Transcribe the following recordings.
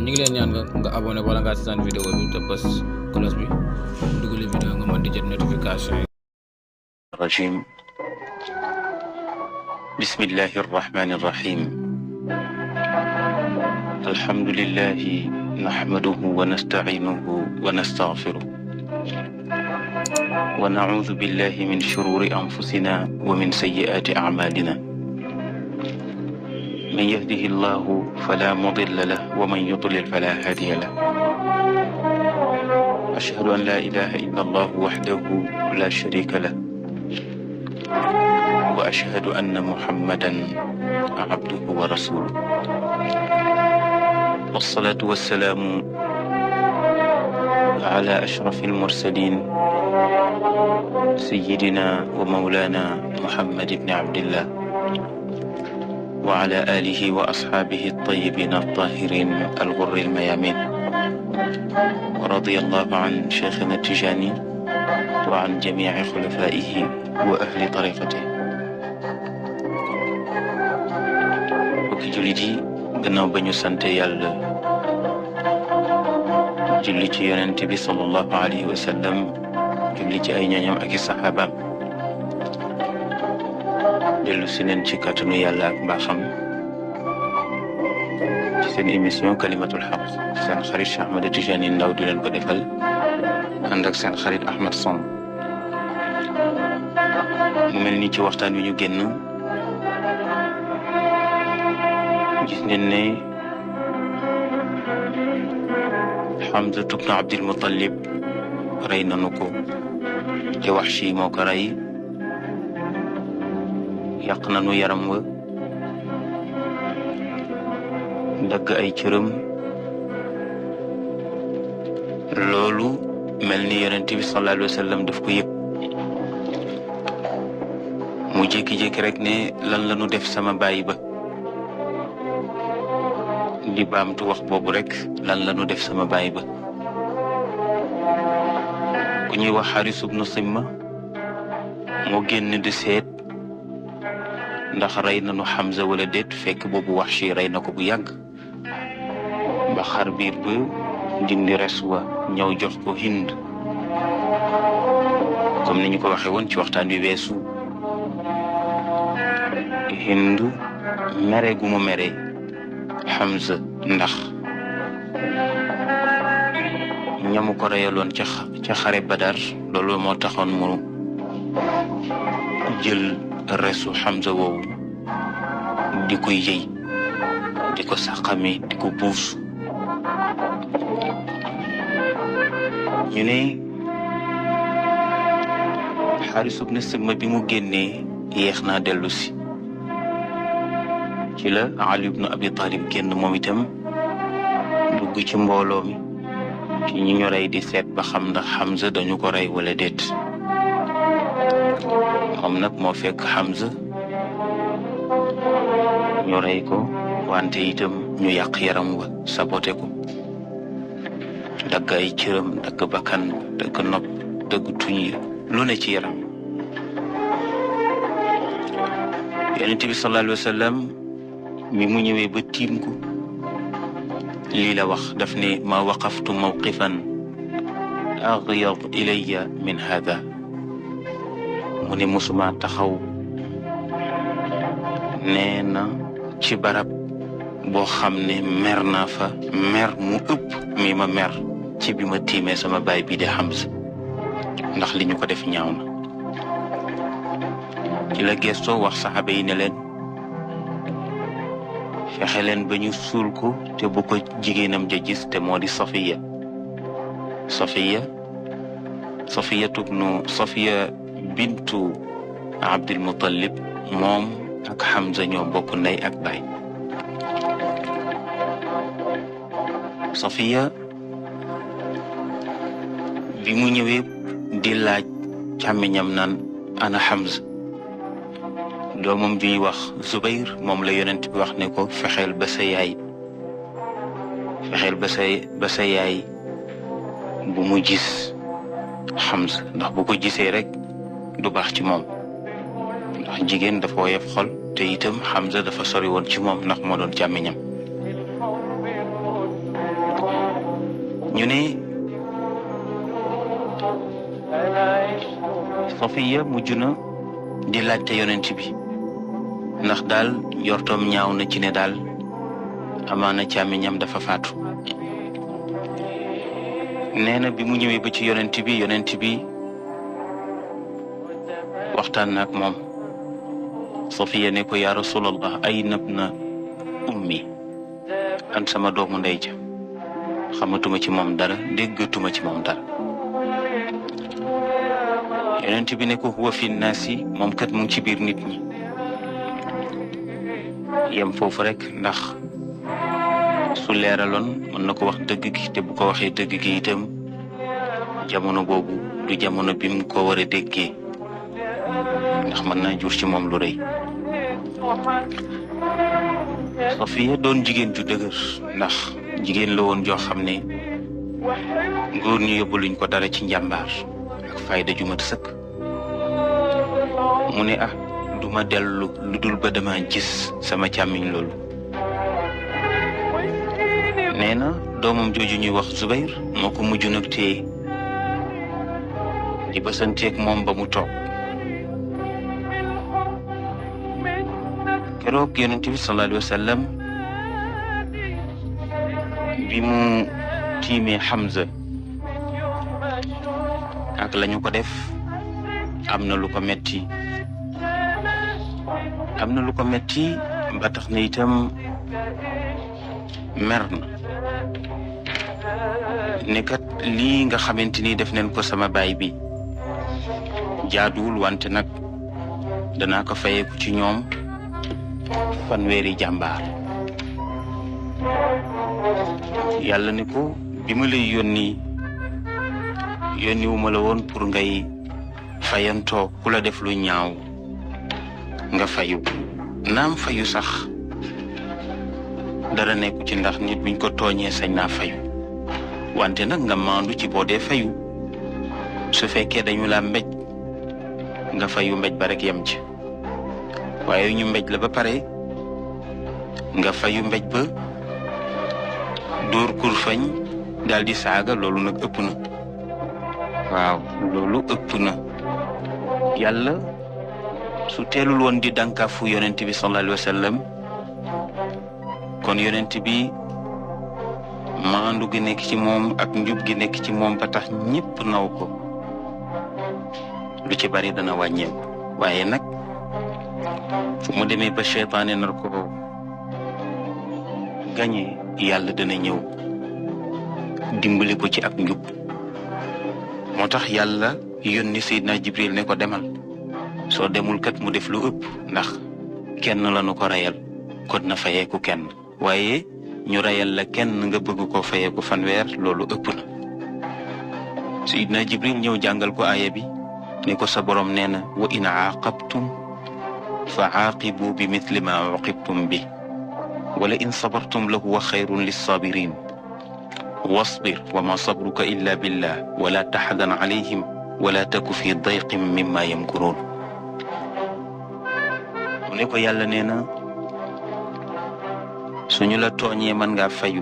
ñu ngi leen ñaan nga abonné wala nga seetaan vidéo bi te bës cloche bi dugal vidéo nga mën di jot notification yi. الرجيم بسم الله الرحمن الرحيم الحمد لله نحمده ونستعينه ونستغفره ونعوذ بالله من شرور أنفسنا ومن سيئات أعمالنا من يهده الله فلا مضل له ومن يضلل فلا هادي له أشهد أن لا إله إلا الله وحده لا شريك له وأشهد أن محمدا عبده ورسوله والصلاة والسلام على أشرف المرسلين سيدنا ومولانا محمد بن عبد الله وعلى آله وأصحابه الطيبين الطاهرين الغر الميامين ورضي الله عن شيخنا التجاني وعن جميع خلفائه وأهل طريقته. bokki jullit yi gannaaw ba ñu sante yàlla julli ci yonent bi sallallahu alayhi wa sallam julli ci ay ñoñam ak i saxaabaam dellu si leen ci kàttanu yàlla ak mbaaxam ci seen émission kalimatul xaq seen xarit Cheikh Ahmed Tijani Ndaw di leen ko defal ànd ak seen xarit Ahmed Samb mu mel ni ci waxtaan wi ñu génn gis ngeen ne Hamza ibn Abdul Muttalib rey nanu ko te Wahshi moo ko rey yàq nanu yaram wa dagg ay cëram loolu mel ni yonent bi sallallahu alayhi wa sallam daf ko yëg mu jékki-jékki rek ne lan la nu def sama baay ba di baamtu wax boobu rek lan la nu def sama baay ba ku ñuy wax Haris ibn Simma moo génn di seet ndax rey nanu Hamza wala déet fekk boobu Wahshi rey na ko bu yàgg ba xar biir ba dindi res wa ñëw jox ko Hind comme ni ñu ko waxee woon ci waxtaan wi weesu Hind mere gu mu mere Hamza ndax ñamu ko reyaloon ca xare Badar loolu moo taxoon mu jël resu Hamza woowu di ko yëy di ko sàqami di ko buus ñu ne Haris ibn Simma bi mu génnee yéex naa dellu si ci la Ali ibn Abi Talib génn moom itam dugg ci mbooloo mi ci ñi ñu rey di seet ba xam ndax Hamza dañu ko rey wala déet moom nag moo fekk Hamza ñu rey ko wante itam ñu yàq yaram wa sabote ko dagg ay cëram dagg bakkan dagg nopp dagg tuñ lu ne ci yaram yonent bi sallallahu alayhi wa sallam mi mu ñëwee ba tiim ko lii la wax daf ne ma waqaftu mawqifan aghyad ilayya min hada mu ne musuma taxaw nee na ci barab boo xam ne mer naa fa mer mu ëpp mi ma mer ci bi ma tiimee sama baay bi di Hamza ndax li ñu ko def ñaaw na ci la gestoo wax saxaaba yi ne leen fexe leen ba ñu suul ko te bu ko jigéenam ja gis te moo di Safiya bintu Abdul Muttalib moom ak Hamza ñoo bokk ndey ak baay Safiya bi mu ñëwee di laaj càmmiñam naan ana Hamza doomam ju ñuy wax Zubayr moom la yonent bi wax ne ko fexeel ba sa yaay bu mu gis Hamza ndax bu ko gisee rek du baax ci moom ndax jigéen dafa woyof xol te itam Hamza dafa sori woon ci moom ndax moo doon càmmiñam ñu ne Safiya mujj na di laajte yonent bi ndax daal yortoom ñaaw na ci ne daal amaana càmmiñam dafa faatu. nee na bi mu ñëwee ba ci yonent bi waxtaan na ak moom. Safiya ne ko yaa rasulallah ay nab na ummi an sama doomu ndey ja xamatuma ci moom dara déggatuma ci moom dara. yonent bi ne ko huwa fi naasi moom kat mu ngi ci biir nit ñi. yem foofu rek ndax su leeraloon mën na ko wax dëgg gi te bu ko waxee dëgg gi itam jamono boobu du jamono bi mu ko war a déggee ndax mën naa jur ci moom lu rëy. Safiya doon jigéen ju dëgër ndax jigéen la woon joo xam ne góor ñu yóbbu luñ ko dara ci njàmbaar ak fayda ju mat sëkk. mu ne duma dellu lu dul ba dama gis sama càmmiñ loolu. nee na doomam jooju ñuy wax Zubayr moo ko mujj nag téye di basanteeg moom ba mu toog. keroog yonent bi sallallahu alayhi wa sallam bi mu tiimee Hamza ak lañu ko def am na lu ko metti ba tax na itam mer na ne kat lii nga xamante ni def nañ ko sama baay bi jaaduwul wante nag danaa ko fayeeku ci ñoom fanweeri jàmbaar. yàlla ne ko bi ma lay yónni wu ma la woon pour ngay fayantoo ku la def lu ñaaw nga fayu. naam fayu sax dara nekku ci ndax nit buñ ko tooñee sañ naa fayu wante nag nga maandu ci boo dee fayu. su fekkee dañu la mbéj nga fayu mbéj ba rek yem ci waaye ñu mbéj la ba pare nga fayu mbéj ba dóor kurfañ daal di saaga loolu nag ëpp na. waaw loolu ëpp na. yàlla su teelul woon di dànkaafu yonent bi sallallahu alayhi wa sallam kon yonent bi maandu gi nekk ci moom ak njub gi nekk ci moom ba tax ñépp naw ko lu ci bari dana wàññeeku. waaye nag fu mu demee ba seytaane nar ko gañe yàlla dana ñëw dimbali ko ci ak njub. moo tax yàlla yónni Seydina Jibril ne ko demal soo demul kat mu def lu ëpp ndax kenn la nu ko reyal kon na fayeeku kenn waaye ñu reyal la kenn nga bëgg ko fayeeku fanweer loolu ëpp na. Seydina Jibril ñëw jàngal ko aaya bi ne ko sa borom nee na wa in aaqabtum fa aaqibu bi mithli ma uqibtum bi wala in sabartum la huwa xayrun lissabirin wasbir wa ma sabruka illa billah wala taxzan alayhim wala taku fi dayqin mimma yamkurun. mu ne ko yàlla nee na suñu la tooñee mën ngaa fayu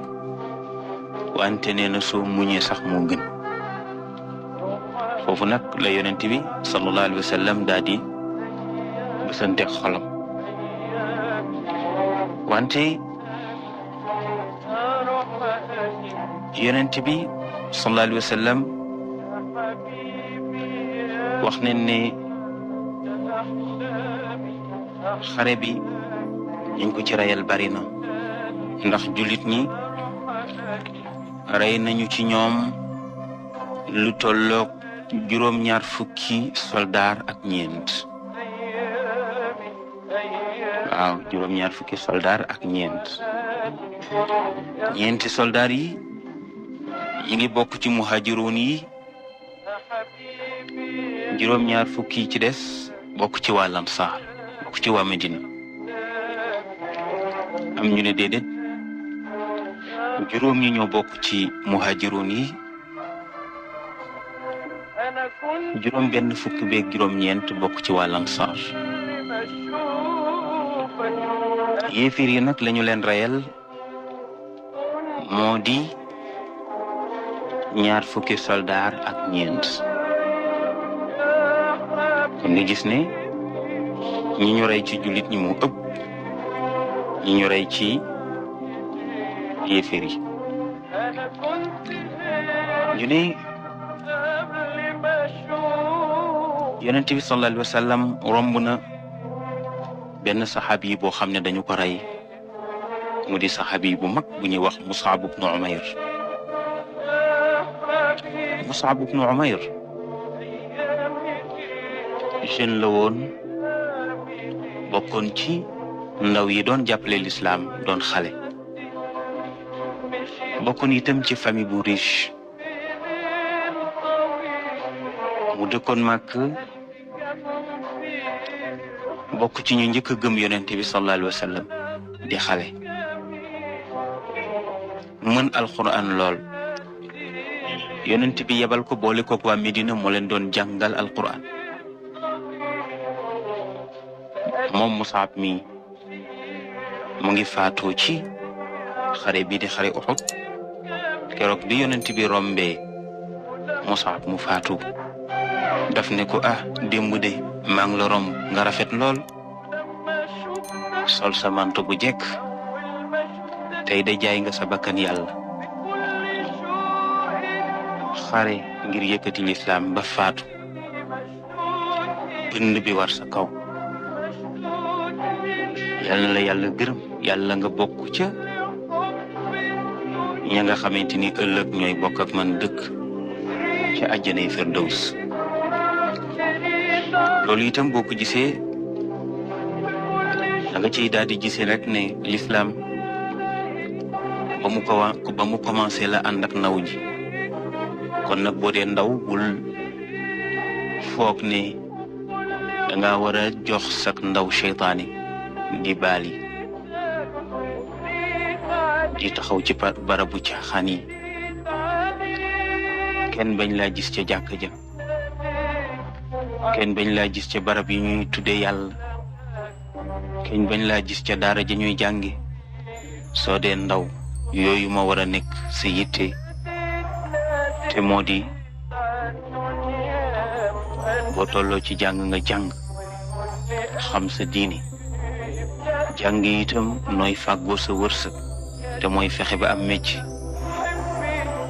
wante nee na soo muñee sax moo gën. foofu nag la yonent bi sallallahu alayhi wa sallam daal di bësante xolam wante yonent bi sallallahu alayhi wa sallam wax nañ ne xare bi ñu ko ci reyal bari na ndax jullit ñi rey nañu ci ñoom lu tolloog juróom-ñaar fukki soldaar ak ñeent. waaw juróom-ñaar fukki soldaar ak ñeent. ñeenti soldaar yi ñi ngi bokk ci muhaajiroon yi juróom-ñaar fukki ci des bokk ci waa Ansaar bokk ci waa Medina. am ñu ne déedéet juróom ñi ñoo bokk ci muhaajiroon yi juróom benn fukki beeg juróom-ñeent bokk ci waa Ansaar. yéefir yi nag lañu leen reyal moo di ñaar fukki soldaar ak ñeent. kon nga gis ne ñi ñu rey ci jullit ñi moo ëpp ñi ñu rey ci yéeféer yi. ñu ne yonent bi sallallahu alayhi wa sallam romb na benn saxaabi yi boo xam ne dañu ko rey mu di saxaabi bu mag bu ñuy wax Mus'ab ibnu Umayr. Mus'ab ibnu Umayr jeune la woon bokkoon ci ndaw yi doon jàppale l'islam doon xale bokkoon itam ci famille bu riche mu dëkkoon Makka bokk ci ñu njëkk a gëm yonent bi sallallahu alayhi wa sallam di xale mën alquran lool yonent bi yebal ko boole kook waa Medina moo leen doon jàngal alquran. moom Mus'ab mi mu ngi faatoo ci xare bi di xare Uhud keroog bi yonent bi rombee Mus'ab mu faatu daf ne ko démb de maa ngi la romb nga rafet lool sol sa manto bu jekk tey de jaay nga sa bakkan yàlla xare ngir yëkkati lislaam ba faatu bënd bi war sa kaw yàlla na la yàlla gërëm yàlla nga bokk ca ña nga xamante ni ëllëg ñooy bokk ak man dëkk ca àjjanay firdaws. loolu itam boo ko gisee da nga ciy daal di gisee rek ne l'islam ba mu commencé la ànd ak ndaw ji kon nag boo dee ndaw bul foog ne da nga war a jox sak ndaw seytaane di baali di taxaw ci barabu caaxaan yi kenn bañ laa gis ca jàkka ja kenn bañ laa gis ca barab yi ñuy tuddee yàlla kenn bañ laa gis ca daara ja ñuy jàngi soo dee ndaw yooyu ma war a nekk sa yitte te moo di boo tolloo ci jàng nga jàng xam sa diini jàng itam nooy fàggoo sa wërsëg te mooy fexe ba am mecc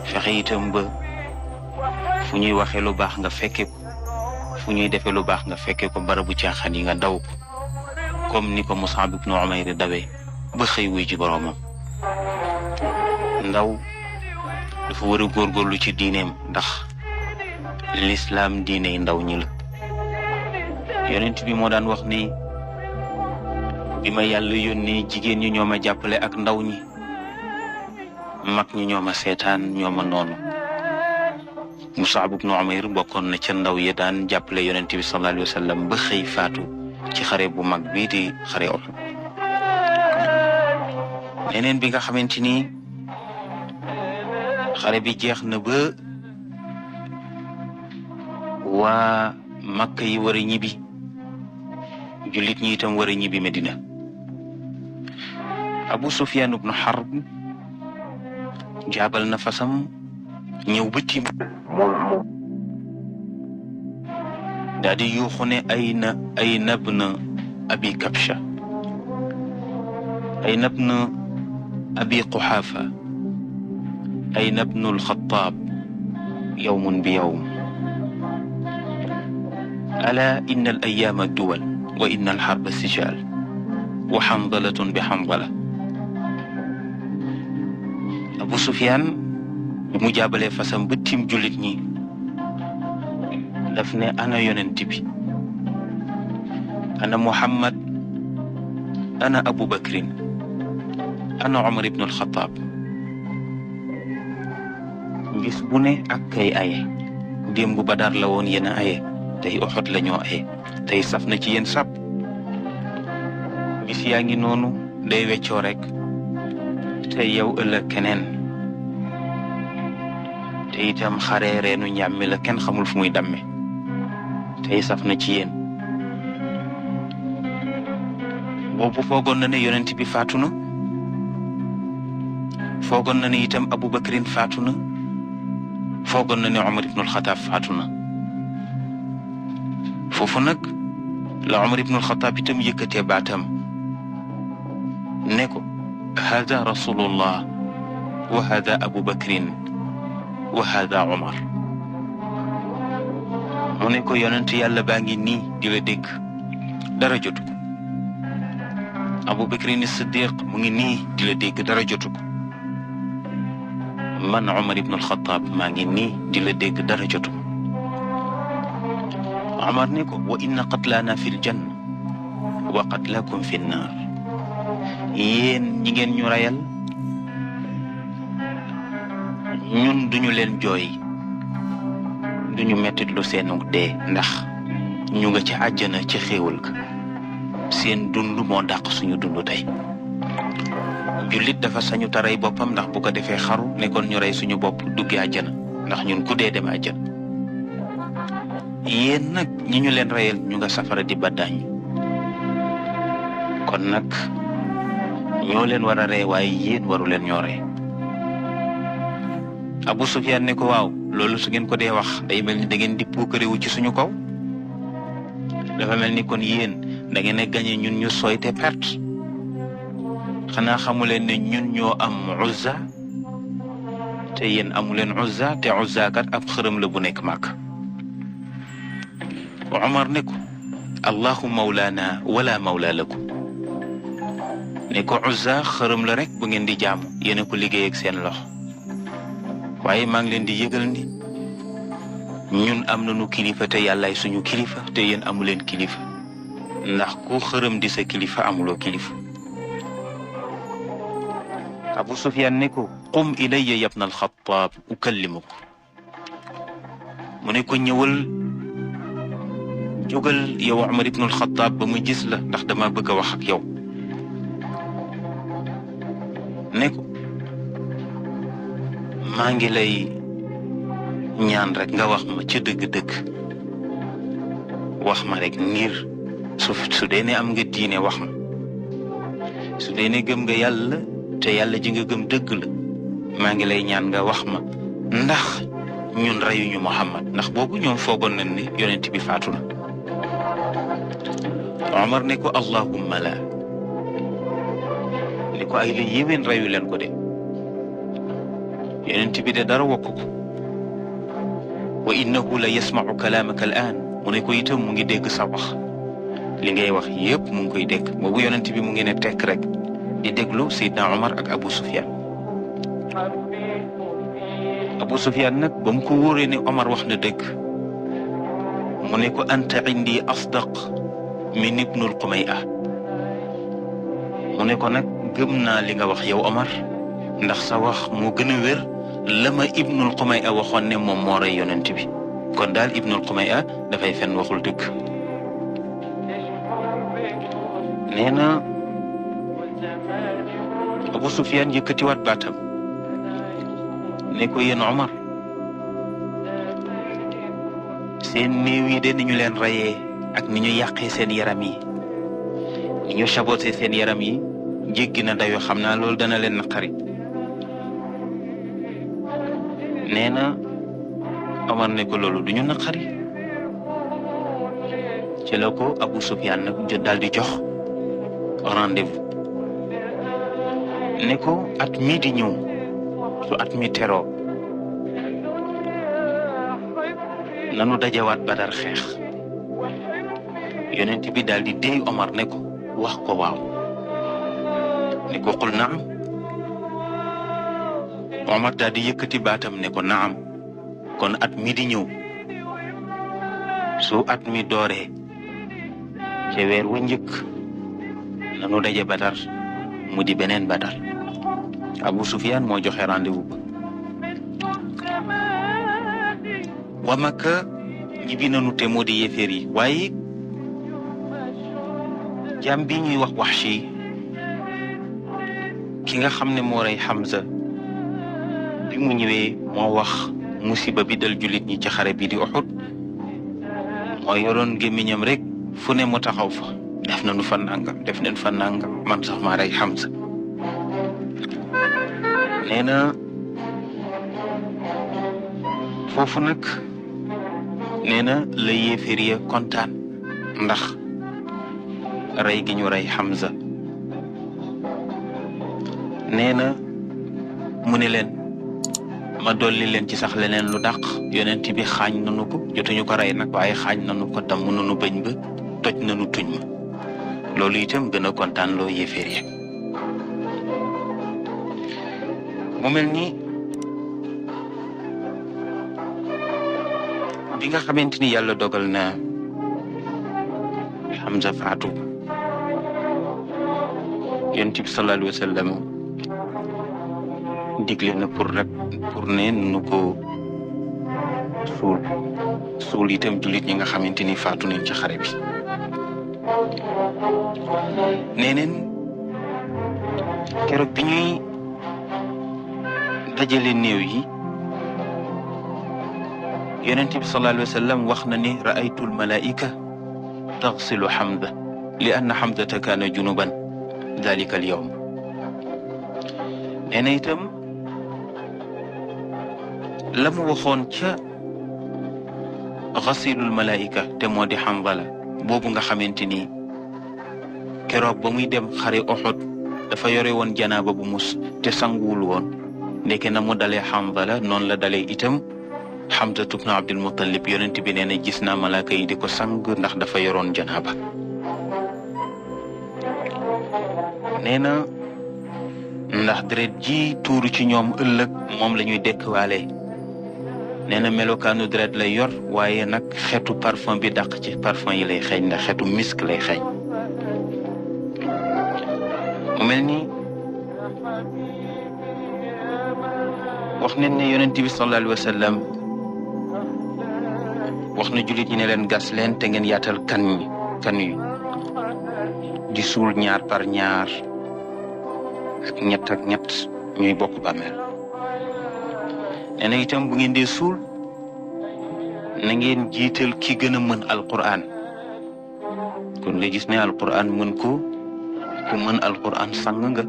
fexe itam ba fu ñuy waxee lu baax nga fekke ko fu ñuy defee lu baax nga fekke ko barabu caaxaan yi nga daw ko comme ni ko Mus'ab ibnu Umayr dawee ba xëy wuy ji boroomam. ndaw dafa war a góorgóorlu ci diineem ndax l'islam diiney ndaw ñi la. yonent bi moo daan wax ni bi ma yàlla yónnee jigéen ñi ñoo ma jàppale ak ndaw ñi mag ñi ñoo ma seetaan ñoo ma noonu. Mus'ab ibnu Umayr bokkoon na ca ndaw ya daan jàppale yonent bi sallallahu alayhi wa sallam ba xëy faatu ci xare bu mag bii di xare Uhud. leneen bi nga xamante ni xare bi jeex na ba waa Makka yi war a ñibbi jullit ñi itam war a ñibbi Medina. Abu Sufyan ibnu Harb jaabal na fasam ñëw ba tiim daal di yuuxu ne ayna ibnu Abi Kabsha ayna ibnu Abi Quhafa ayna ibnu al-Khattab yawmun bi yawm ala inna al-ayyaama duwal wa inna al-harba sijaal wa handalatun bi handala. Abu Sufyan mu jaabalee fasam ba tiim jullit ñi daf ne ana yonent bi ana Muhammad ana Abu Bakrin ana Umar ibn al-Khattab. bis bu ne ak kay aye démb Badar la woon yéen a aye tey Uhud la ñoo aye tey saf na ci yéen sab bis yaa ngi noonu day weccoo rek tey yow ëllëg keneen te itam xare reenu ñàmmi la kenn xamul fu muy damme tey saf na ci yéen. boobu foogoon na ne yonent bi faatu na foogoon na ne itam Abu Bakrin faatu na foogoon na ne Omar ibnul Xataab faatu na foofu nag la Omar ibnul Xataab itam yëkkatee baatam ne ko hada rasulullah wa hada Abu Bakrin wa hada Omar mu ne ko yonent yàlla baa ngi nii di la dégg dara jotu ko Abu Bakrin Siddiq mu ngi nii di la dégg dara jotu ko man Omar ibnul Xataab maa ngi nii di la dégg dara jotu ko Omar ne ko wa inna qatlana fi ljanna wa qatlakum fi nnaar yéen ñi ngeen ñu rayal ñun duñu leen jooy duñu mettit lu seenu dee ndax ñu nga ci àjjana ci xéewal ga seen dund moo dàq suñu dund tey jullit dafa sañu taray boppam ndax bu ko defee xaru nekkoon ñu rey suñu bopp duggi àjjana ndax ñun ku dee dem àjjana yéen nag ñi ñu leen reyal ñu nga safara di baddaañ kon nag ñoo leen war a rey waaye yéen waru leen ñoo rey Abu Sufyaan ne ko waaw loolu su ngeen ko dee wax day mel ni da ngeen di puukarewu ci suñu kaw dafa mel ni kon yéen da ngeen a gañe ñun ñu sooy te perte xanaa xamuleen ne ñun ñoo am Uzza te yéen amuleen Uzza te Uzza kat ab xërëm la bu nekk Màkka Omar ne ko allahu mawlaana wala mawla lakum ne ko Uzza xërëm la rek bu ngeen di jaamu yéen a ko liggéey ak seen loxo waaye maa ngi leen di yëgal ni ñun am nañu kilifa te yàllaay suñu kilifa te yéen amuleen kilifa ndax ku xërëm di sa kilifa amuloo kilifa Abu Sufyaan ne ko qum ilayya yabna al-Xattaab ukallimuk mu ne ko ñëwal jógal yow Umar ibnul Xattaab ba mu gis la ndax dama bëgg a wax ak yow ne ko maa ngi lay ñaan rek nga wax ma ci dëgg-dëgg wax ma rek ngir su dee ne am nga diine wax ma su dee ne gëm nga yàlla te yàlla ji nga gëm dëgg la maa ngi lay ñaan nga wax ma ndax ñun reyuñu Muhammad ndax boobu ñoom foogoon nañ ne yonent bi faatu na Omar ne ko allahumma la ne ko ay la yéwén reyu leen ko de yonent bi de dara wokk ko wa innahu la yasma'u kalaamaka al-aan mu ne ko itam mu ngi dégg sa wax li ngay wax yépp mu ngi koy dégg boobu yonent bi mu ngi ne tekk rek di déglu Seydina Omar ak Abu Sufyaan Abu Sufyaan nag ba mu ko wóoree ne Omar wax na dëgg mu ne ko anta indi asdaq min ibnul Qumay'a mu ne ko nag gëm naa li nga wax yow Omar ndax sa wax moo gën a wér la ma ibnul Qumay'a waxoon ne moom moo rey yonent bi kon daal ibnul Qumay'a dafay fen waxul dëgg nee na Abu Sufyaan yëkkatiwaat baatam ne ko yéen Omar seen néew yi de ni ñu leen reyee ak ni ñu yàqee seen yaram yi ni ñu saboté seen yaram yi jéggi na dayoo xam naa loolu dana leen naqari nee na Omar ne ko loolu du ñu naqari ci la ko Abu Sufyaan nag daal di jox rendez-vous ne ko at mii di ñëw su at mi teroo nanu dajawaat Badar xeex yonent bi daal di déy Omar ne ko wax ko waaw ne ko qul naam Omar daal di yëkkati baatam ne ko naam kon at mi di ñëw su at mi dooree ca weer wa njëkk nanu daje Badar mu di beneen Badar Abu Sufyaan moo joxe rendez-vous ba waa Makka ñibbi nanu te moo di yéeféer yi waaye jaam bi ñuy wax Wahshi ki nga xam ne moo rey Hamza bi mu ñëwee moo wax musiba bi dal jullit ñi ci xare bi di Uhud moo yoroon gémmiñam rek fu ne mu taxaw fa def nañu fa nangam def nañu fa nangam man sax maa rey Hamza nee na foofu nag nee na la yéeféer ya kontaan ndax rey gi ñu rey Hamza. nee na mu ne leen ma dolli leen ci sax leneen lu dàq yonent bi xaañ nanu ko jotuñu ko rey nag waaye xaañ nanu ko tam nanu bëñ ba toj nanu tuñ ma loolu itam gën a kontaan loo yéeféer ya. mu mel ni bi nga xamante ni yàlla dogal na Hamza faatu yonent bi sallallahu alayhi wa sallam digle na pour ne nu ko suul itam jullit ñi nga xamante ni faatu nañ ci xare bi. nee neen keroog bi ñuy dajale néew yi yonent bi sallallahu alayhi wa sallam wax na ni ra'aytul malaa'ika taghsilu Hamza li anna Hamzata kaana junuban dalika al yawm. nee na itam la mu waxoon ca xasilul malaa'ika te moo di Hanzala boobu nga xamante ni keroog ba muy dem xare Uhud dafa yore woon janaaba bu mus te sanguwul woon ndeke na mu dalee Hanzala noonu la dalee itam Hamza ibn Abdul Muttalib. yonent bi nee na gis naa malaaka yi di ko sang ndax dafa yoroon janaaba. nee na ndax deret ji tuuru ci ñoom ëllëg moom la ñuy dekkiwaale. nee na melokaanu deret lay yor waaye nag xeetu parfum bi dàq ci parfum yi lay xeeñ ndax xeetu misk lay xeeñ. mu mel ni wax nañ ne yonent bi sallallahu alayhi wa sallam wax na jullit ñi ne leen gas leen te ngeen yaatal kan yi di suul ñaar par ñaar ak ñett ñuy bokk bàmmeel. nee na itam bu ngeen dee suul na ngeen jiital ki gën a mën alquran. kon nga gis ne alquran mën ko ku mën alquran sang nga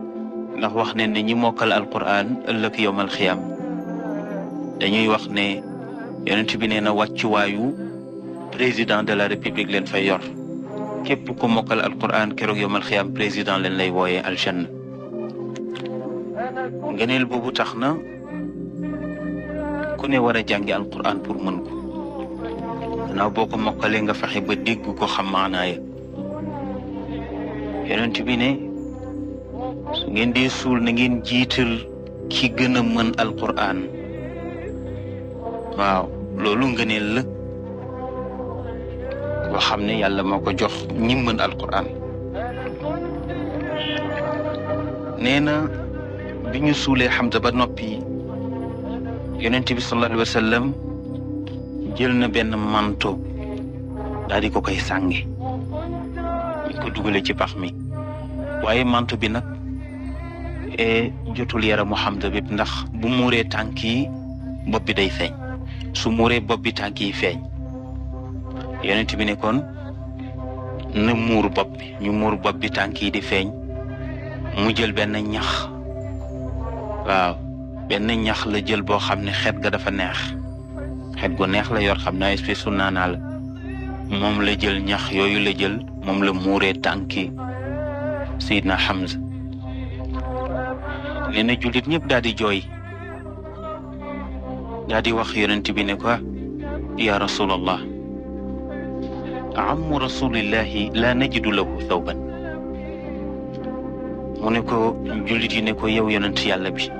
ndax wax ne ñi mokkal alquran ëllëg yowmal xiyam dañuy wax ne yonent bi nee na wàccuwaayu président de la république leen fay yor képp ku mokkal alquran keroog yowmal xiyam président leen lay wooyee aljanna. ngëneel boobu tax na ku ne war a jàngi alquran pour mën ko gannaaw boo ko mokkalee nga fexe ba dégg ko xam maanaaya. yonent bi ne su ngeen dee suul na ngeen jiital ki gën a mën alquran. waaw loolu ngëneel la boo xam ne yàlla moo ko jox ñi mën alquran. nee na bi ñu suulee Hamza ba noppi yonent bi sallallahu alayhi wa sallam jël na benn manto daal di ko koy sànge ñu ko dugale ci pax mi waaye manto bi nag jotul yaramu Hamza bépp ndax bu muuree tànk yi bopp bi day feeñ su muuree bopp bi tànk yi feeñ. yonent bi ne kon na muur bopp bi ñu muur bopp bi tànk yi di feeñ mu jël benn ñax. waaw benn ñax la jël boo xam ne xeet ga dafa neex xeet gu neex la yor xam naa espèce su naanaa la moom la jël ñax yooyu la jël moom la muuree tànki Seydina Hamza. nee na jullit ñëpp daal di jooy daal di wax yonent bi ne ko ya rasulallah ammu rasulillahi la najidu lahu thawban. mu ne ko jullit yi ne ko yow yonent yàlla bi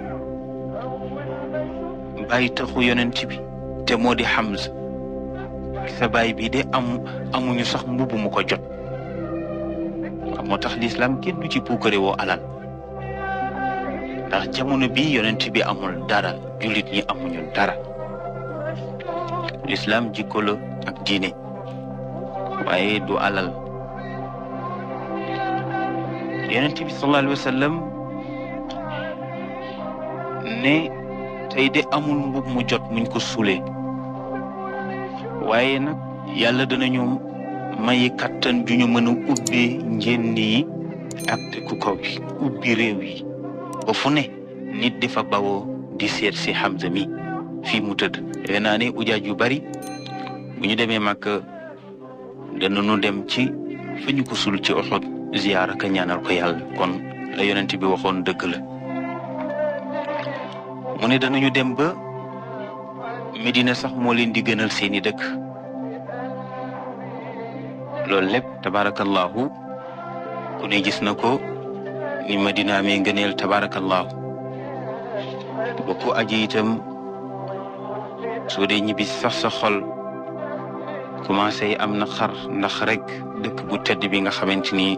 bàyyi taxu yonent bi te moo di Hamza sa baay bi de amuñu sax mbubb mu ko jot. moo tax lislaam kenn du ci puukare woo alal ndax jamono bi yonent bi amul dara jullit ñi amuñu dara. lislaam jikko la ak diine waaye du alal. yonent bi sallallahu alayhi wa sallam ne tey de amul mbub mu jot muñ ko suulee waaye nag yàlla danañu may kattan ju ñu mën a ubbi njënd yi ak dëkku kaw bi ubbi réew yi ba fu ne nit di fa bawoo di seet si Hamza mi fii mu tëdd. defe naa ne ujaaj yu bari bu ñu demee Makka danañu dem ci fa ñu ko sul ci Uhud ziyaara ka ñaanal ko yàlla. kon la yonent bi waxoon dëgg la. mu ne danañu dem ba Medina sax moo leen di gënal seeni dëkk. loolu lépp tabarakallahu ku ne gis na ko ni Medina amee ngëneel tabarakallahu. ba ku aji itam soo dee ñibbi sax sa xol commencé am na xar ndax rek dëkk bu tedd bi nga xamante ni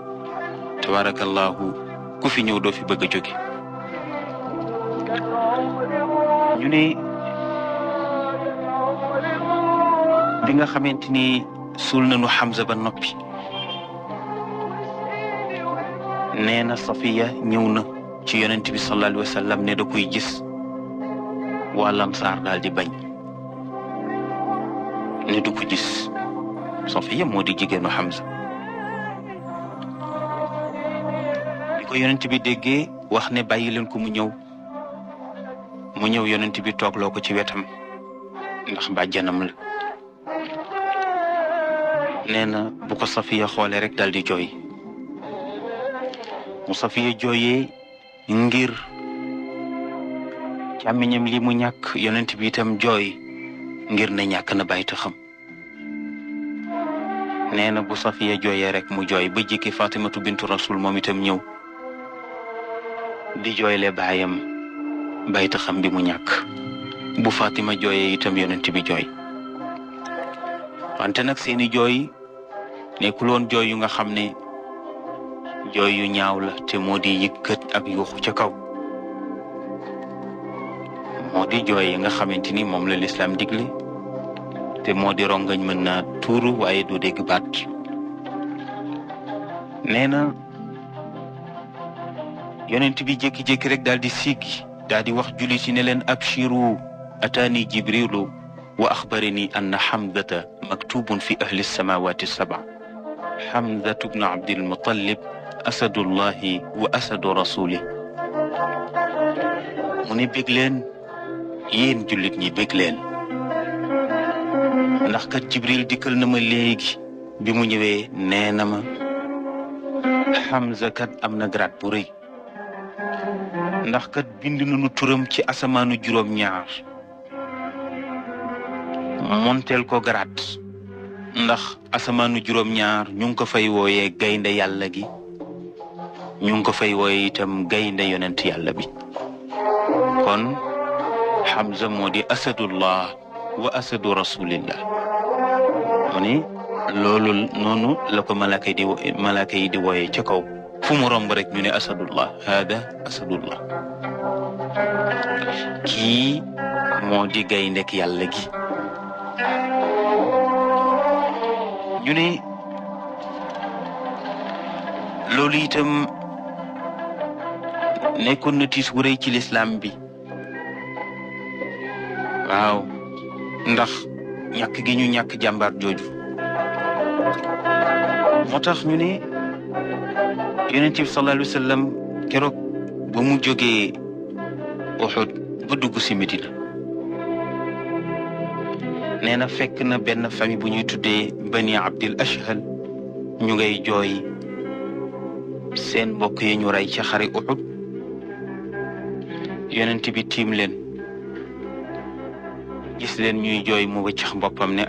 tabarakallahu ku fi ñëw doo fi bëgg a jóge. ñu ne bi nga xamante ni suul nañu Hamza ba noppi nee na Safiya ñëw na ci yonent bi sallallahu alayhi wa sallam ne da koy gis. waa Ansaar daal di bañ ne du ko gis. Safiya moo di jigéenu Hamza. bi ko yonent bi déggee wax ne bàyyi leen ko mu ñëw yonent bi toogloo ko ci wetam ndax bàjjanam la. nee na bu ko Safiya xoolee rek daal di jooy. mu Safiya jooyee ngir càmmiñam li mu ñàkk, yonent bi itam jooy ngir ne ñàkk na bàyyi taxam. nee na bu Safiya jooyee rek mu jooy ba jikki Fatimatu bintu Rasul moom itam ñëw di jooyle baayam bàyyi taxam bi mu ñàkk. bu Fatima jooyee itam yonent bi jooy. wante nag seeni jooy nekkul woon jooy yu nga xam ne jooy yu ñaaw la, te moo di yëkkat ak yuuxu ca kaw. moo di jooy yi nga xamante ni moom la lislaam digle, te moo di rongañ mën naa tuuru waaye du dégg baat. nee na yonent bi jékki-jékki rek daal di siggi daal di wax jullit yi ne leen abshiru ataani jibrilu wa axbarani anna Hamzata maktubun fi ahli samawati saba. Hamzatu bnu Abdil Muttalib asadullahi wa asadu rasuli. mu ne bég leen yéen jullit ñi, bég leen ndax kat Jibril dikkal na ma léegi. bi mu ñëwee nee na ma Hamza kat am na grade bu rëy, ndax kat bind nañu turam ci asamaanu juróom-ñaar monteel ko grade, ndax asamaanu juróom-ñaar ñu ngi ko fay wooyee gaynde yàlla gi, ñu ngi ko fay wooyee itam gaynde yonent yàlla bi. kon Hamza moo di asadullah wa asadu rasulillah. mu ni loolu noonu la ko malaaka yi di wooyee ca kaw, fu mu romb rek ñu ne asadullah, hada asadullah, kii moo di gayndek yàlla gi. ñu ne loolu itam nekkoon na tiis wu rëy ci lislaam bi. waaw, ndax ñàkk gi ñu ñàkk jàmbaar jooju. moo tax ñu ne yonent bi sallallahu alayhi wa sallam keroog ba mu jógee Uhud ba dugg si Medina, nee na fekk na benn famille bu ñuy tuddee Bani Abdil Ashhal ñu ngay jooy seen mbokk yi ñu rey ci xare Uhud. yonent bi tiim leen gis leen ñuy jooy mu wëccax boppam ne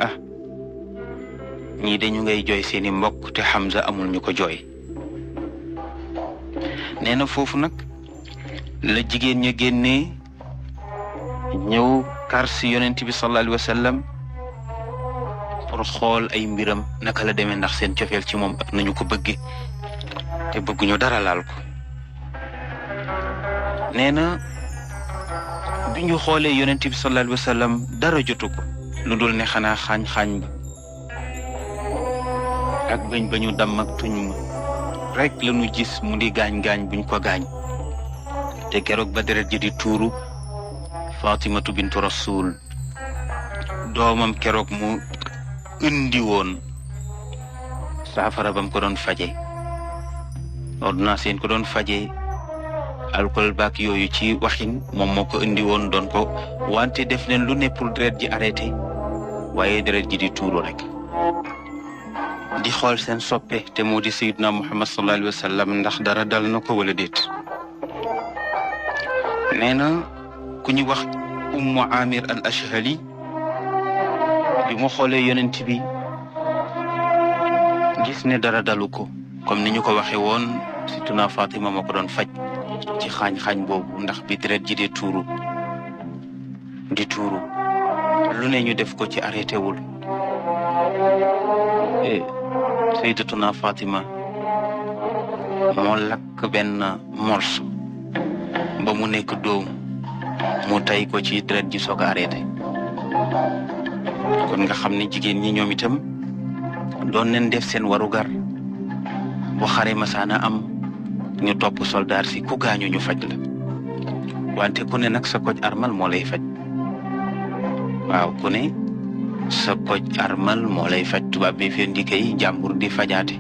ñii dañu ngay jooy seeni mbokk te Hamza amul ñu ko jooy. nee na foofu nag la jigéen ña génnee ñëw kar si yonent bi sallallahu alayhi wa sallam pour xool ay mbiram naka la demee, ndax seen cofeel ci moom ak nañu ko bëgge te bëgguñu dara laal ko. nee na bi ñu xoolee yonent bi sallallahu alayhi wa sallam dara jotu ko lu dul ne xanaa xaañ-xaañ ba ak bëñ ba ñu damm ak tuñ ma rek la ñu gis mu di gaañ-gaañ buñ ko gaañ. te keroog ba deret ji di tuuru, Fatimatu bintu Rasul doomam keroog mu indi woon saafara bam ko doon faje, ordonnance yéen ko doon faje alcool baak yooyu ci waxin moom moo ko indi woon doon ko wante def leen lu ne pour deret ji arrêté waaye deret ji di tuuru rek di xool seen soppe te moo di sayyidna Muhammad sallallahu alayhi wa sallam ndax dara dal na ko wala déet. nee na ku ñu wax Ummu Amir al Ashhali bi mu xoolee yonent bi gis ne dara dalu ko comme ni ñu ko waxee woon sayyiduna Fatima moo ko doon faj ci xaañ-xaañ boobu ndax bi deret ji di tuuru lu ne ñu def ko ci arrêté wul. sayyidatuna Fatima moo lakk benn morso ba mu nekk dóom mu tay ko ci deret ji soog a arrêté. kon nga xam ne jigéen ñi ñoom itam doon nañ def seen warugar bu xare masaana am ñu topp soldaar si ku gaañu ñu faj la wante ku ne nag sa koj armal moo lay faj. waaw ku ne sa koj armal moo lay faj. tubaab bi fi indi kay jàmbur di fajaate.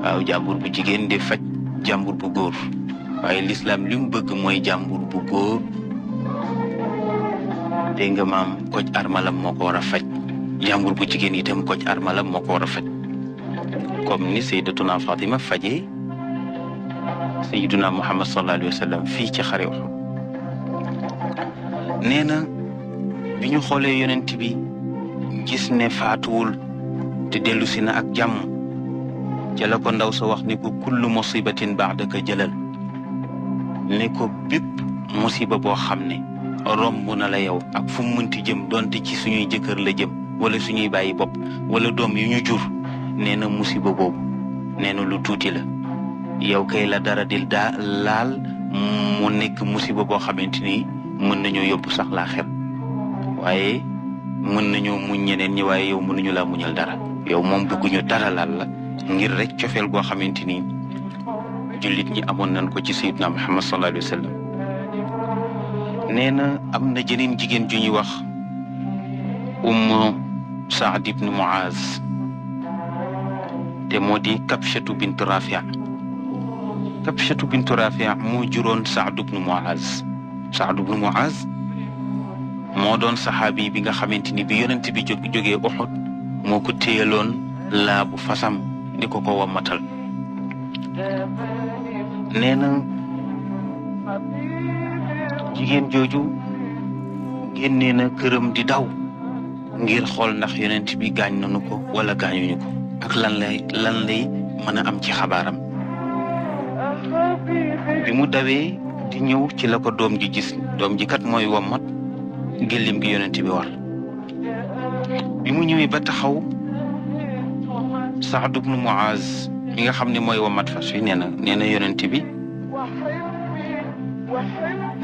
waaw jàmbur bu jigéen di faj jàmbur bu góor waaye lislaam li mu bëgg mooy jàmbur bu góor dégg nga maam koj armalam moo ko war a faj jàmbur bu jigéen itam koj armalam moo ko war a faj comme ni sayyidatuna Fatima fajee sayyiduna Muhammad sallallahu alayhi wa sallam fii ci xare Uhud. nee na bi ñu xoolee yonent bi gis ne faatuwul te dellu si na ak jàmm ca la ko ndaw sa wax ne ko kullu musibatin ba'daka jalal ne ko bépp musiba boo xam ne romb na la yow ak fu mu mënti jëm donte ci suñuy jëkkër la jëm wala suñuy bàyyi bopp wala doom yu ñu jur nee na musiba boobu nee na lu tuuti la yow kay la dara dil daa laal mu nekk musiba boo xamante ni mën nañoo yóbbu sax laa xel waaye mën nañoo muñ ñeneen ñi waaye yow mënuñu laa muñal dara yow moom bëgguñu dara laal la ngir rek cofeel goo xamante ni jullit ñi amoon nañ ko ci sayyidna Muhammad sallallahu alayhi wa sallam. nee na am na jeneen jigéen ju ñuy wax Saad ibn Muaz te moo di Kabshatu bintu Rafi' Kabshatu bintu Rafi' moo juróon Saad ibn Muaz. Saad ibn Muaz moo doon saxaabi bi nga xamante ni bi yonent bi jógee Uhud moo ko téyeloon laabu fasam di ko wammatal. nee na jigéen jooju génnee na këram di daw ngir xool ndax yonent bi gaañ nañu ko wala gaañuñu ko ak lan lay mën a am ci xabaaram. bi mu dawee di ñëw ci la ko doom ji gis doom ji kat mooy wammat gëllim gi yonent bi war. bi mu ñëwee ba taxaw Saad ibn Muaz mi nga xam ne mooy wammat fas wi nee na yonent bi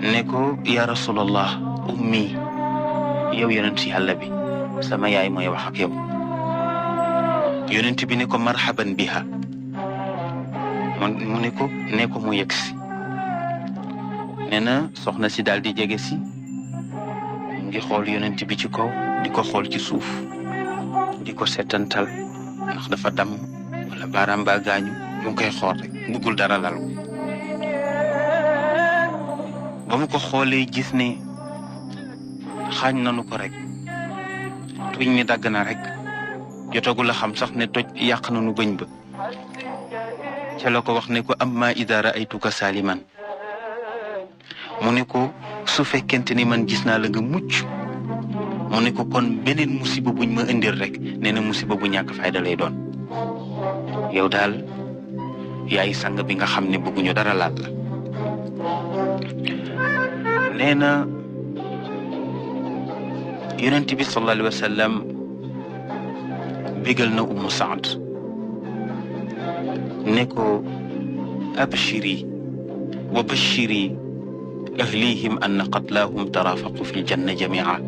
ne ko ya rasulallah ummi yow yonent yàlla bi sama yaay mooy wax ak yow. yonent bi ne ko marhaban biha mu ne ko mu yegsi. nee na soxna si daal di jege si mu ngi xool yonent bi ci kaw di ko xool ci suuf di ko setantal ndax dafa dam wala baaraam ba gaañu mu ngi koy xool rek bëggul dara lal ko. ba mu ko xoolee gis ne xaañ nanu ko rek tuñ mi dagg na rek jotagul a xam sax ne toj yàq nanu bëñ ba ca la ko wax ne ko amma ida ra'aytuka saliman mu ne ko su fekkente ni man gis naa la nga mucc mu ne ko kon beneen musiba buñ ma indil rek nee na musiba bu ñàkk fayda lay doon yow daal yaay sang bi nga xam ne bëgguñu dara laal la. nee na yonent bi sallallahu alayhi wa sallam bégal na Umm Saad ne ko abshiri wa bashiri ahlihim anna qatlahum tarafaqu fi ljanna jamia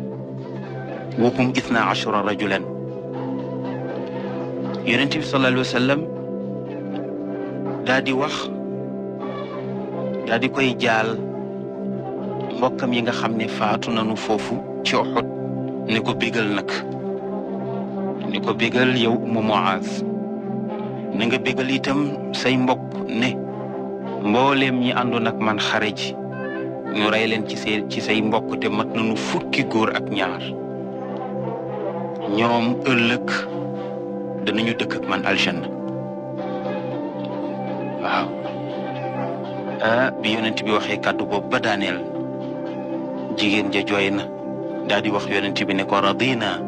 wa hum 12 rajulan. yonent bi sallallahu alayhi wa sallam daa di koy jaal mbokkam yi nga xam ne faatu nañu foofu ci Uhud ne ko bégal nag ne ko bégal yow Umm Muaz na nga bégal itam say mbokk ne mbooleem ñi àndoon ak man xare ji ñu rey leen ci say mbokk te mat nañu fukki góor ak ñaar ñoom ëllëg danañu dëkk ak man aljanna waaw bi yonent bi waxee kàddu boobu ba daaneel jigéen ja jooy na daal di wax yonent bi ne ko radina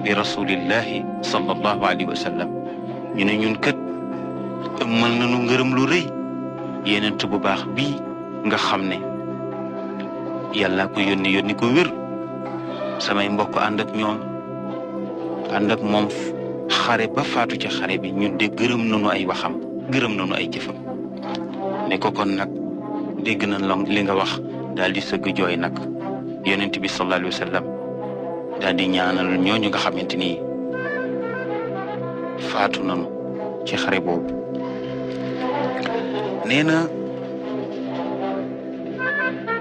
bi rasulillahi sallallahu alayhi wa sallam ñu ne ñun kët ëmmal nañu ngërëm lu rëy yonent bu baax bii nga xam ne yàlla ko yónni ko wér samay mbokk ànd ak ñoom ànd ak moom xare ba faatu ci xare bi ñun de gërëm nañu ay waxam gërëm nañu ay jëfam ne ko kon nag dégg nañ li nga wax daal di sëgg jooy nag yonent bi sallallahu alayhi wa sallam daal di ñaanal ñooñu nga xamante ni faatu nañu ci xare boobu nee na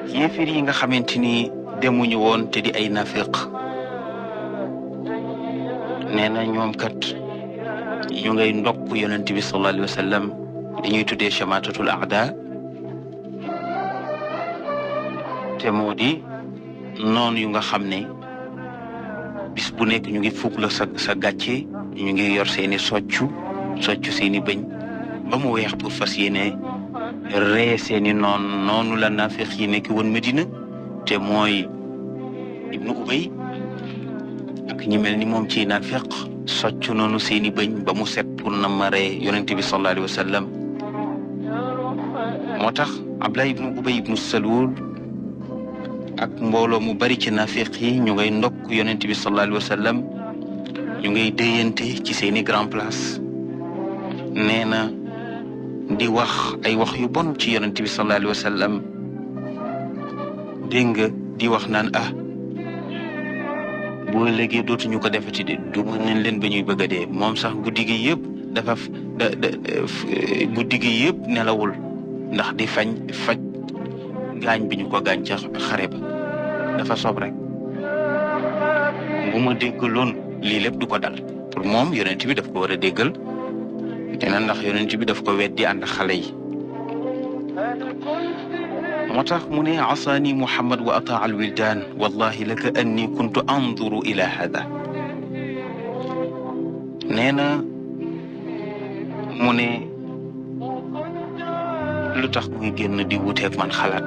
yéefir yi nga xamante ni demuñu woon te di ay nafiq nee na ñoom kat ñu ngay ndokk yonent bi sallallahu alayhi wa sallam dañuy tuddee chamatatul aada te moo di noonu yu nga xam ne bis bu nekk ñu ngi fugg la sa gàcce ñu ngi yor seeni soccu seeni bëñ ba mu weex pour fas yéene ree seeni noonu la nafiq yi nekk woon Medina te mooy ibnu ubay ak ñi mel ni moom ci nafiq soccu noonu seeni bëñ ba mu set pour na ma ree yonent bi sallallahu alayhi wa sallam moo tax Abdullah ibnu ubay ibnu Salul ak mbooloo mu bari ci nafiq yi ñu ngay ndokk yonent bi sallallahu alayhi wa sallam ñu ngay déyante ci seeni grand place nee na di wax ay wax yu bon ci yonent bi sallallahu alayhi wa sallam dégg nga di wax naan boo léegi dootuñu ko defati de du mën nañ leen ba ñuy bëgg a dee moom sax guddi gi yëpp dafa guddi gi yëpp nelawul ndax di faj gaañ bi ñu ko gaañ ca xare ba dafa sob rek bu ma déggaloon lii lépp du ko dal pour moom yonent bi daf ko war a déggal nee na ndax yonent bi daf ko weddi ànd xale yi moo tax mu ne asaani Muhammad wa ataa al wildaan wallahi laka anni kuntu anduru ila hada nee na mu ne lu tax muy génn di wuteeg man xalaat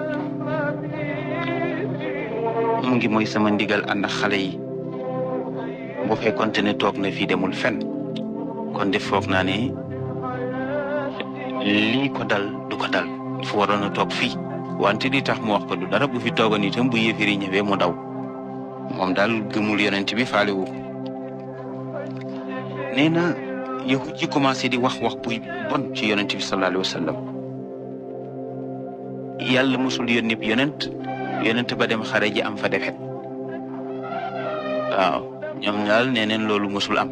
mu ngi mooy sama ndigal ànd ak xale yi bu fekkonte ne toog na fii demul fen kon def foog naa ne lii ko dal du ko dal fu waroon a toog fii wante li tax mu wax ko du dara bu fi toogoon itam bu yéefiri ñëwee mu daw moom daal gëmul yonent bi faale wu ko nee na yahud ji commencé di wax buy bon ci yonent bi sallallahu alayhi wa sallam yàlla musul yónni yonent ba dem xare ji am fa defet waaw ñoom daal nee neen loolu musul am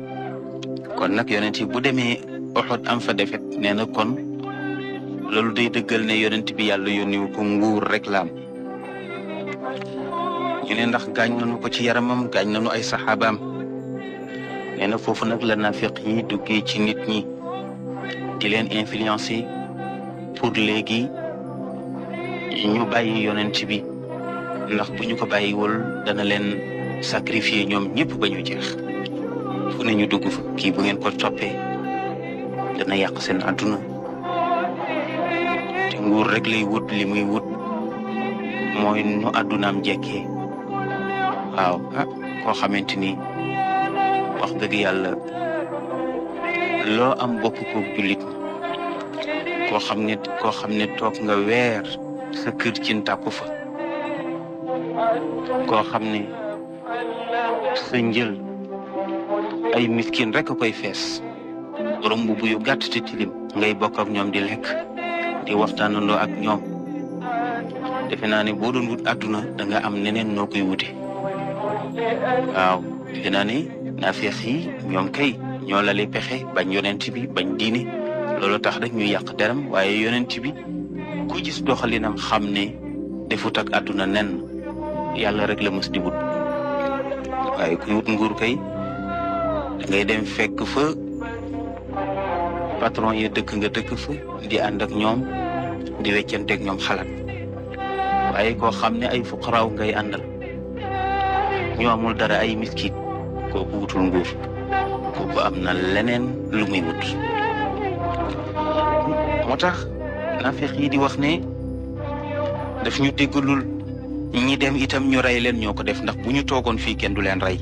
kon nag yonent yi bu demee Uhud am fa defet nee na kon loolu day dëggal ne yonent bi yàlla yónniwu ko nguur rek la am ñu ne ndax gaañ nañu ko ci yaramam gaañ nañu ay saxaabaam nee na foofu nag la nafiq yi duggee ci nit ñi di leen influencer pour léegi ñu bàyyi yonent bi ndax bu ñu ko bàyyiwul dana leen sacrifier ñoom ñëpp ba ñu jeex fu ne ñu dugg fa kii bu ngeen ko toppee dana yàq seen àdduna te nguur rek lay wut li muy wut mooy nu àddunaam jekkee waaw koo xamante ni wax dëgg yàlla loo am bokk ko jullit koo xam ne toog nga weer sa kër ci tàkku fa koo xam ne sa njël ay miskin rek a koy fees borom bu yu gàtt te tilim ngay bokk ak ñoom di lekk di waxtaanandoo ak ñoom defe naa ne boo doon wut àdduna da nga am neneen noo koy wute waaw defe naa ne naafeex yi ñoom kay ñoo la lay pexe bañ yonent bi bañ diine loolu tax rek ñu yàq deram waaye yonent bi ku gis doxalinam xam ne defut ak àdduna nen yàlla rek la mës di wut waaye kuy wut nguur kay da ngay dem fekk fa patron yi dëkk nga dëkk fa di ànd ak ñoom di weccanteeg ñoom xalaat waaye koo xam ne ay fuqaraaw ngay àndal ñu amul dara ay miskin kooku wutul nguur kooku am na leneen lu muy wut. moo tax naafeq yi di wax ne daf ñu déggalul ñi dem itam ñu rey leen ñoo ko def ndax bu ñu toogoon fii kenn du leen rey.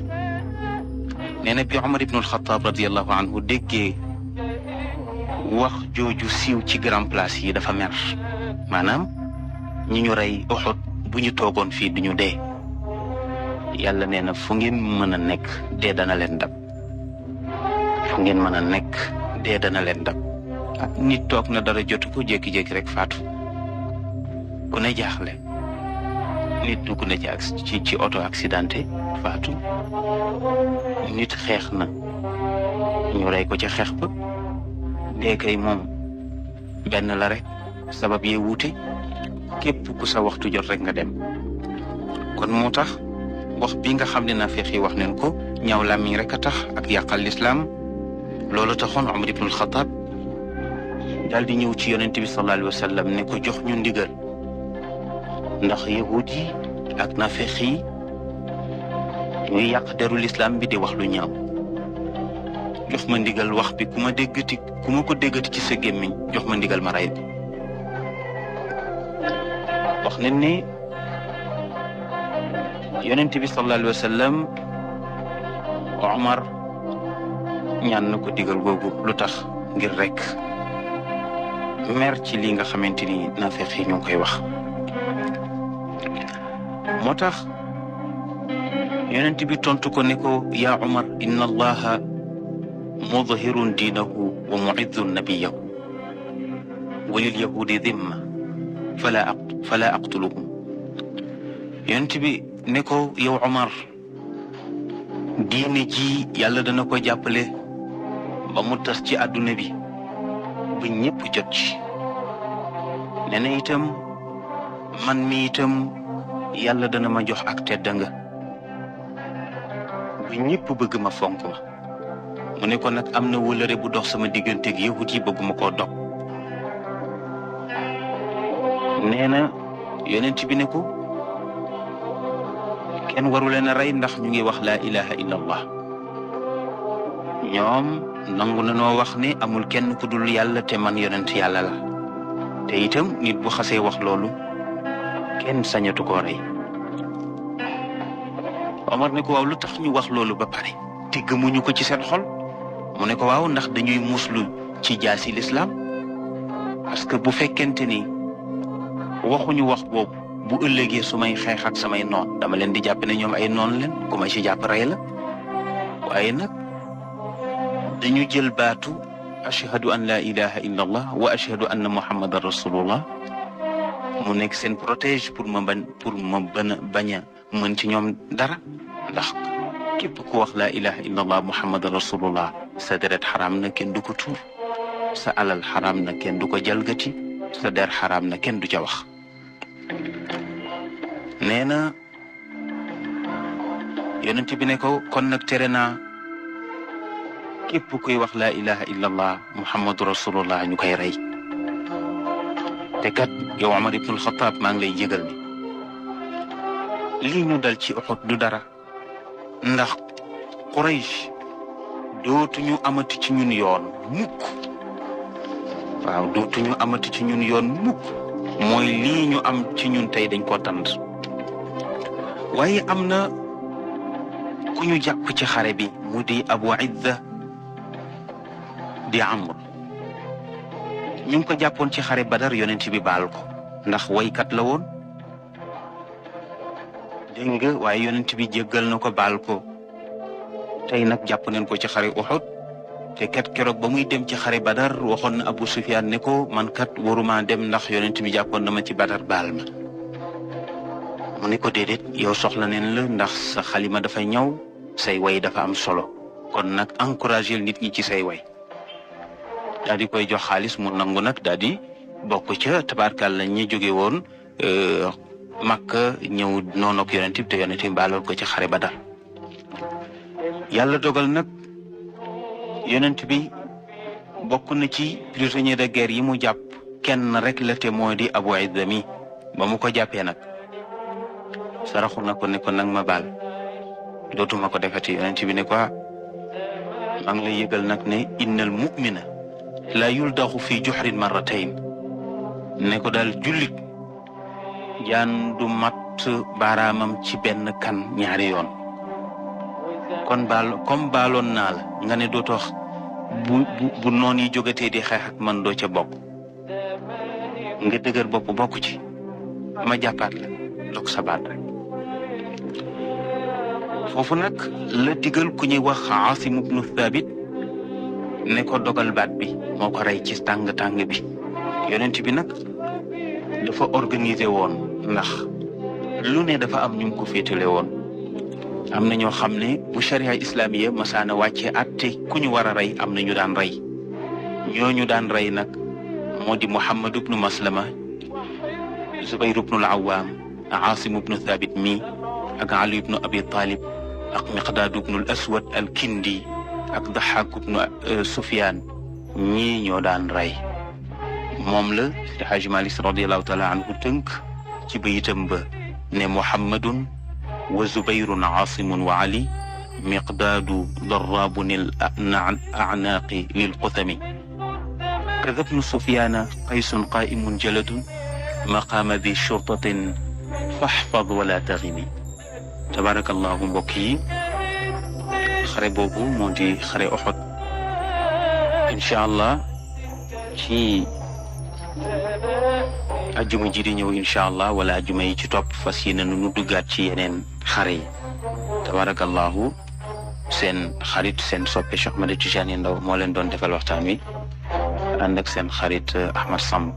nee na bi Umar ibnul Xataab radiyallahu anhu déggee wax jooju siiw ci grand place yi dafa mer maanaam ñi ñu rey Uhud bu ñu toogoon fii duñu dee. yàlla nee na fu ngeen mën a nekk dee dana leen dab fu ngeen mën a nekk dee dana leen dab. nit toog na dara jotu ko jékki-jékki rek faatu ku ne jaaxle nit dugg na ci auto accidenté faatu nit xeex na ñu rey ko ci xeex ba dee kay moom benn la rek sabab yee wuute képp ku sa waxtu jot rek nga dem. kon moo tax wax bi nga xam ne naafeq yi wax neen ko ñaaw làmmiñ rek a tax ak yàqal lislaam loolu taxoon Umar ibnul Xataab daal di ñëw ci yonent bi sallallahu alayhi wa sallam ne ko jox ñu ndigal ndax yahud yi ak naafeq yi ñuy yàq deru lislaam bi di wax lu ñaaw jox ma ndigal wax bi ku ma ko déggati ci sa gémmiñ jox ma ndigal ma rey bi. wax nañ ne yonent bi sallallahu alayhi wa sallam Omar ñaan na ko digal googu lu tax ngir rek mer ci li nga xamante ni naafeq yi ñu ngi koy wax. moo tax yonent bi tontu ko ne ko yaa Omar inna allaha mudhirun diinahu wa mu'izzun nabiyahu wa lil yahudi dhimma fala aqtuluhum. yonent bi ne ko yow Omar diine ji yàlla dana ko jàppale ba mu tas ci àdduna bi ba ñëpp jot ci. nee na itam man mi itam yàlla dana ma jox ak tedda nga ba ñëpp bëgg ma fonk ma. mu ne ko nag am na wëlëre bu dox sama digganteeg yahut yi bëgguma koo dog. nee na yonent bi ne ko kenn waru leen a rey ndax ñu ngi wax laa ilaha illa allah ñoom nangu na noo wax ne amul kenn ku dul yàlla te man yonent yàlla la te itam nit bu xasee wax loolu kenn sañatu koo rey. Omar ne ko waaw lu tax ñu wax loolu ba pare te gëmuñu ko ci seen xol. mu ne ko waaw ndax dañuy muslu ci jaasi lislaam parce que bu fekkente ni waxuñu wax boobu bu ëllëgee su may xeex ak samay noon dama leen di jàpp ne ñoom ay noon leen ku ma ci jàpp rey la. waaye nag dañu jël baatu ashhadu an la ilaha illa allah wa ashhadu anna muhammadan rasulullah mu nekk seen protège pour ma bañ a mën ci ñoom dara. ndax képp ku wax laa ilaha illa allah muhammadan rasulullah sa deret xaraam na kenn du ko tuur sa alal xaraam na kenn du ko jalgati sa der xaraam na kenn du ca wax. nee na yonent bi ne ko kon nag tere naa képp kuy wax laa ilaha illa allah muhammadu rasulullah ñu koy rey. te kat yow Omar ibnul Xataab maa ngi lay yëgal ni lii ñu dal ci Uhud du dara ndax Quraysh dootuñu amati ci ñun yoon mukk. waaw dootuñu amati ci ñun yoon mukk mooy lii ñu am ci ñun tey dañ koo tànd. waaye am na ku ñu jàpp ci xare bi mu di Abu Izza di Amr ñu ngi ko jàppoon ci xare Badar yonent bi baal ko ndax waykat la woon dégg nga waaye yonent bi jéggal na ko baal ko. tey nag jàpp nañ ko ci xare Uhud te kat keroog ba muy dem ci xare Badar waxoon na Abu Sufyaan ne ko man kat waruma dem ndax yonent bi jàppoon na ma ci Badar baal ma. mu ne ko déedéet yow soxla neen la ndax sa xalima dafa ñëw say way dafa am solo kon nag encouragé nit ñi ci say way. daal di koy jox xaalis mu nangu nag daal di bokk ca tabaarkàlla ñi jóge woon Makka ñëw noonu ak yonent bi te yonent bi baaloon ko ci xare Badar. yàlla dogal nag yonent bi bokk na ci prisonnier de guerre yi mu jàpp kenn rek la te moo di Abu Izza mi ba mu ko jàppee nag saraxu na ko ne ko nag ma baal dootuma ko defati yonent bi ne ko maa ngi lay yëgal nag ne innal mu'mina la yuldaxu fi juxrin marratayn ne ko daal jullit jaan du mat baaraamam ci benn kan ñaari yoon kon comme baaloon naa la nga ne dootoo bu noon yi jógatee di xeex ak man doo ca bokk nga dëgër bopp bokk ci ma jàppaat la dog sa baat rek foofu nag la digal ku ñuy wax Aasim ibnu Thabit ne ko dogal baat bi moo ko rey ci tàng-tàng bi yonent bi nag dafa organiser woon ndax lu ne dafa am ñu ko féetale woon am na ñoo xam ne bu sharia islamiya masaana wàccee atte ku ñu war a rey am na ñu daan rey ñooñu daan rey nag moo di Muhammad ibnu Maslama Zubayr ibnu al-Awwam Aasim ibnu Thabit mi ak Ali ibnu Abi Talib ak Miqdaad ibnu al-Aswad al-Kindi ak Daxaak ibnu Sufyaan ñii ñoo daan rey moom la Seydi Hajji Maalik radiyallahu taala anhu tënk ci bayitam ba ne Muhammadun wa Zubayrun Aasimun wa Ali Miqdaadu darraabun al-a'naaqi lil-quthami kada ibnu Sufyaana qaysun qaa'imun jaladun maqaama di shurtatin faxfad wala taximi tabarakallahu mbokk yi xare boobu moo di xare Uhud incha allah ci ajjuma ji di ñëw incha allah wala ajjuma yi ci topp fas yéene nu duggaat ci yeneen xare yi tabarakallahu seen xarit seen soppe Cheikh Ahmed Tidiane Ndao moo leen doon defal waxtaan wi ànd ak seen xarit Ahmad Samb